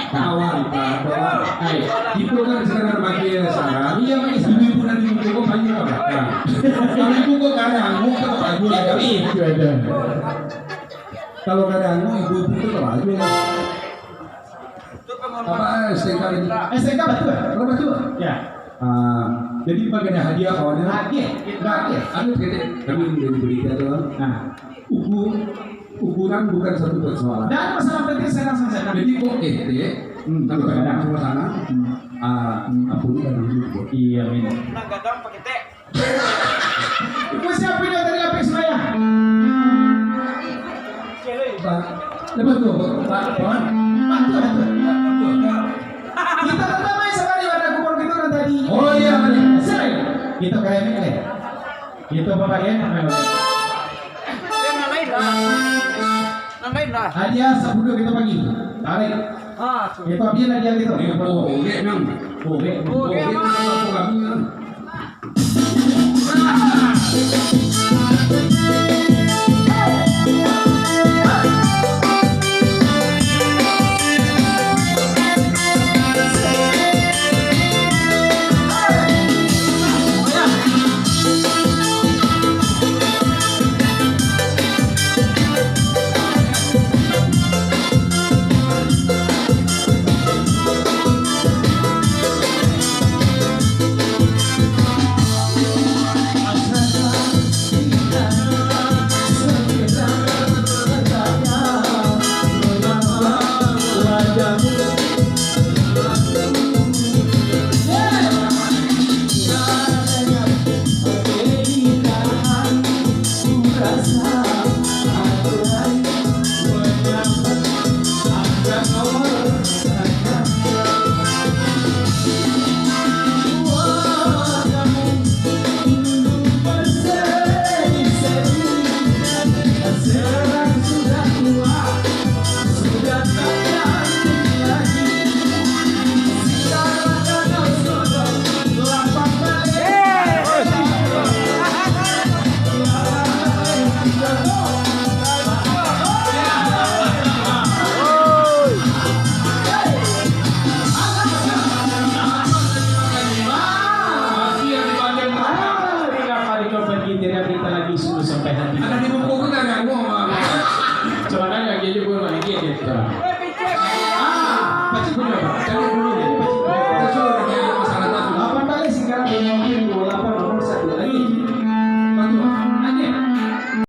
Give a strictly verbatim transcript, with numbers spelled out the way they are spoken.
Kawan, kawan. Hai, itu kan sekarang makin saran. Iya, makin saran. Ibu-ibu nan di muko ko payu ka balakang. Kalau ibu ko kadang, muko ka payu lah. Itu ada. Kalau kadang, ibu-ibu tu ka payu lah. Apa, S T K ini? S T K batua? Kalau batua? Ya. Ah, jadi bagi ada hadiah kawannya. Hadiah, itu hadiah. Ada kredit, kami dari berita tu. Nah. Ukur, ukuran bukan satu persoalan. Dan masalah penting saya langsung sampaikan. Jadi kok eh, eh, hmm, kalau kadang sama sana, hmm, ah, hmm, apa ni kadang juga. Iya, men. Nang gadang pakai tek. Kau siapa yang tadi lapis sembahyang? Pak, lepas tu, Pak, Pak. Pak, tu, Pak, tu. Kita tetap main sekali warna kupon kita orang tadi. Oh, iya, iya. Selain kita keren, keren. Itu bapak ya, namanya. Eh, nan lain lah. Nan lain lah. Hadiah sapuluah kita bagi. Tarik. Ah, tu. Kita biar hadiah kita. Ini bogek, Nang. Bogek. Bogek, Bogek, Nang. Nang, apa kami, Nang? Cuman kan lagi aja gue lagi aja. Ah, pasti punya, Pak. Cari dulu.